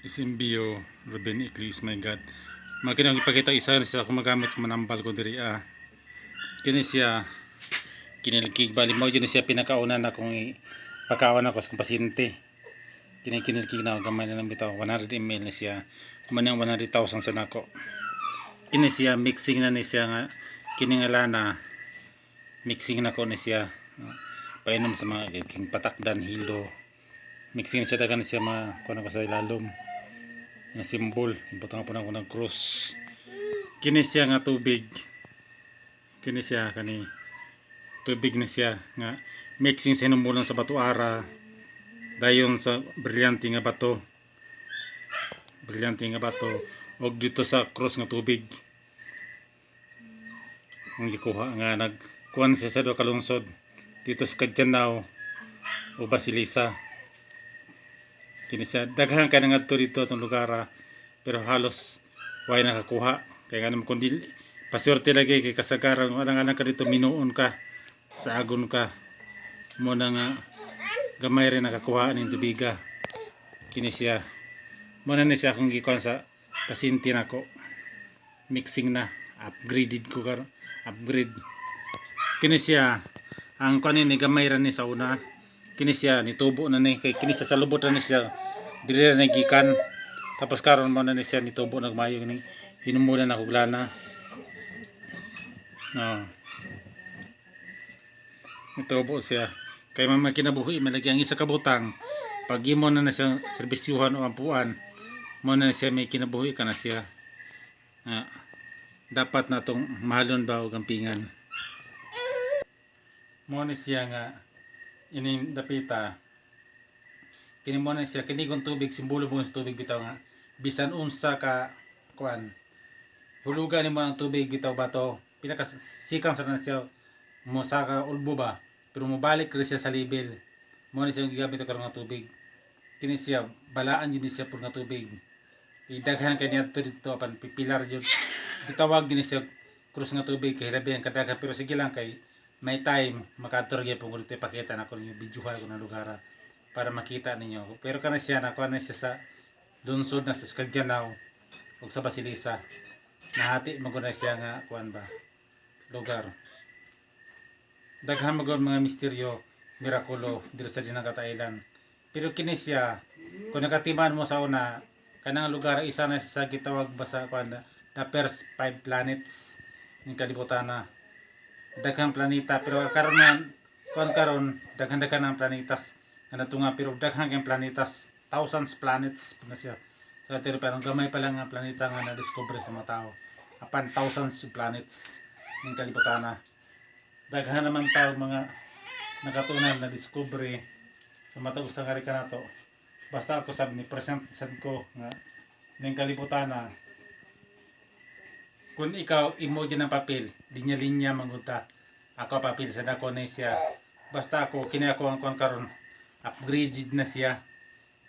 SMBO Ruben Ecleo is my God. Makinang ipakita isa sa akong magamit kung manambal ko diri ah. Kini siya kinilkig, bali mo yun siya pinakauna na kung pakaon ako sa kong pasyente. Kini kinilkig na gamay na lang bitaw, 100 ml na siya. Manang 100,000 sa nako. Kini siya mixing na ni siya nga kini nga lana, mixing na ko ni siya. Painom sa mga king patakdan, hilo. Mixing siya, tagan siya mga kuno ko sa ilalom nga simbol, ibutang po na ako ng cross. Kini siya nga tubig, kini siya kani tubig na siya nga mixing sa hinumulan sa bato ara, dayon sa brilyante nga bato, brilyante nga bato, og dito sa cross nga tubig ang gikuha nga nagkuan siya sa duha ka lungsod dito sa Kadjanaw o Basilisa. Kini siya daghan kay nangadto dito atong lugar ah, pero halos way nakakuha kay nga naman kun dili paswerte lagi kay kasagaran alang-alang ka dito, minuon ka sa agon ka mo na nga gamay rin nakakuha ning tubiga. Kini siya mo na ni siya akong gikuan sa pasyente nako, mixing na, upgraded ko karon, upgrade. Kini siya ang kuan ni gamay ra ni sa una. Kini siya nitubo na ni kay kini siya sa lubot na ni siya, dili ra ni gikan. Tapos karon mo na ni siya nitubo nagmayo ni hinumulan na kog lana, no, nitubo siya kay mga kinabuhi malagi ang isa ka butang. Pag imo na na siya serbisyuhan o ampuan mo na siya, may kinabuhi ka na siya. Ah, dapat na tong mahalon ba og ampingan mo ni siya nga ining dapita. Kini mo na siya kini kung tubig, simbolo mo sa tubig bitaw nga bisan unsa ka kuan, hulugan nimo ang tubig bitaw, bato pila ka sikang sa na siya mo saka ulbo ba, pero mobalik rin siya sa level mo ni siya. Gigamit karon nga tubig, kini siya balaan jud ni siya pud nga tubig. Idaghan kay niya dito apan pipilar jud, gitawag din siya krus nga tubig kay labi ang kadaghan. Pero sige lang kay may time makadto ra gyapon ko dito, ipakita nako ninyo, videohan ko ng lugar ah, para makita ninyo. Pero kana siya nakuha na siya sa lungsod na sa Cagdianao ug sa Basilisa. Nahati man gud na siya nga kuan ba lugar. Daghan man gud mga misteryo, mirakulo diri sa Dinagat Island. Pero kini siya kung nakatiman mo sa una kanang lugar, isa na sa gitawag ba sa kuan the first five planets ng kalibutan na daghang planeta. Pero karon na kuan karon daghan-daghan ang planetas nga natunga, pero daghan kay planetas, thousands planets na siya sa pero parang gamay pa lang ang planeta nga na-discover sa mga tao apan thousands of planets ng kalibutan na. Daghan naman tao mga nakatunan na discovery sa matag usa nga ka nato. Basta ako sab ni present sad ko nga ning kalibutan na kung ikaw imo dyan ang papel, linya-linya mangunta. Ako papel sa dako na siya. Basta ako kini ako ang kuan karon, upgraded na siya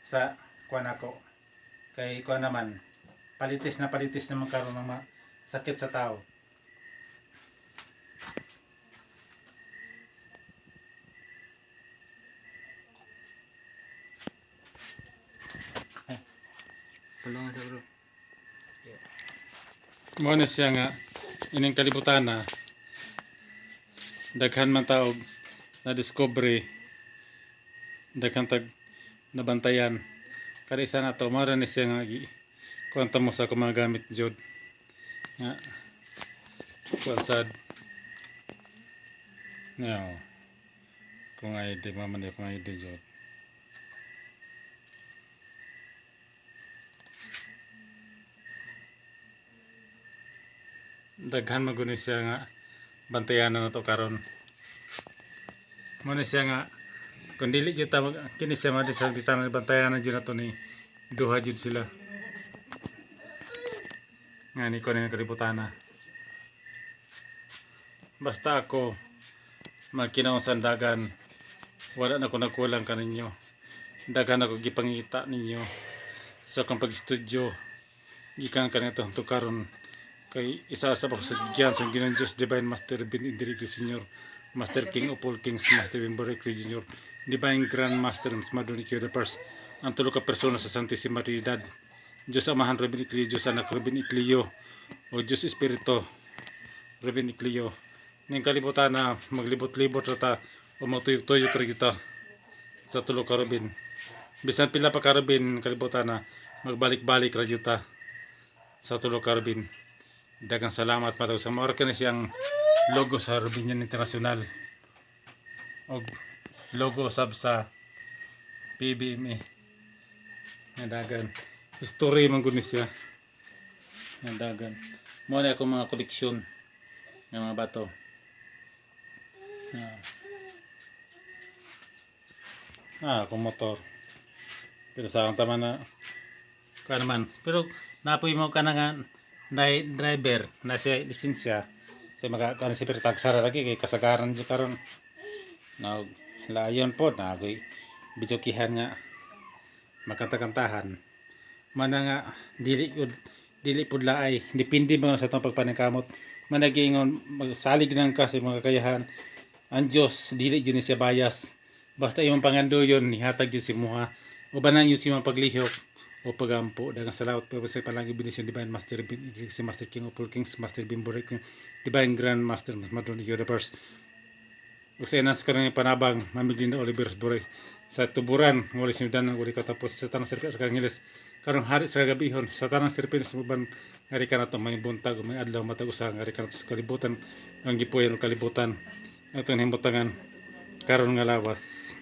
sa kuan ako kay kuan naman palitis na palitis naman karon ang sakit sa tao. Tulungan sa bro. Mo na siya nga ining kalibutan na daghan man taog na discovery, daghan tag nabantayan. Kada isa na to mara ni siya nga kuan mo sa akong mga gamit jud nga kuan sad no kung ID maman di akong ID jud. Daghan man gud ni siya nga bantayanan na to karon. Mo ni siya nga kung dili jud ta kini siya madi sa bitanan, bantayanan jud nato ni duha jud sila nga ni ko ni kalibutan na. Basta ako magkinaong sandagan, wala na ko nagkulang kaninyo. Daghan ako gipangita ninyo sa akong pag-studio gikan kanito to karon kay isa sa pagsigyan sa Ginoong Diyos, Divine Master Ben Enrique Senior, Master King of all Kings, Master Ben Enrique Jr., Divine Grand Master Madonna the First, ang tulo ka persona sa Santissima Trinidad. Diyos Amahan Ruben Ecleo, Diyos Anak Ruben Ecleo, o Diyos Espiritu Ruben Ecleo. Ning kalibutan na maglibot-libot ra ta o magtuyok-tuyok ra kita sa tulo ka Ruben. Bisan pila pa ka Ruben kalibutan na magbalik-balik ra gyud ta sa tulo ka Ruben. Daghang salamat matag sa mao kini siyang logo sa Rubinian International og logo sab sa PBMA. Nga dagan. History man gud ni siya. Nga dagan. Mao na akong mga koleksyon ng mga bato. Ah, akong motor. Pero sa akong tama na kuha naman. Pero napoy mo ka na nga na driver na siya lisensya sa maka kuha na si pero tagsara lagi kay kasagaran di karon na layon po na ako'y bijokihan nga makanta-kantahan mana nga dili pud dili pud laay, depende man sa atong pagpaningkamot. Managingon magsalig nang ka sa imong kakayahan. Ang Dios dili jud ni siya bias, basta imong pangandoyon nihatag jud si imuha, ubanan jud si imong paglihok o pagampo. Daghang salamat po sa palagi benisyon, Divine Master Bin Idris, Master King of all Kings, Master Bin Borek, Divine Grand Master Madron Universe, ug sa inang sa kanang panabang Mami Glinda Oliver Bores sa tuburan wali sinudan wali katapos sa tanang serpent Arkangeles karong hari sa kagabihon sa tanang serpent sa uban ngari kanato may buntag o may adlaw matag usa ngari kanato sa kalibutan ang gipuyo ng kalibutan atong himutangan karon nga lawas.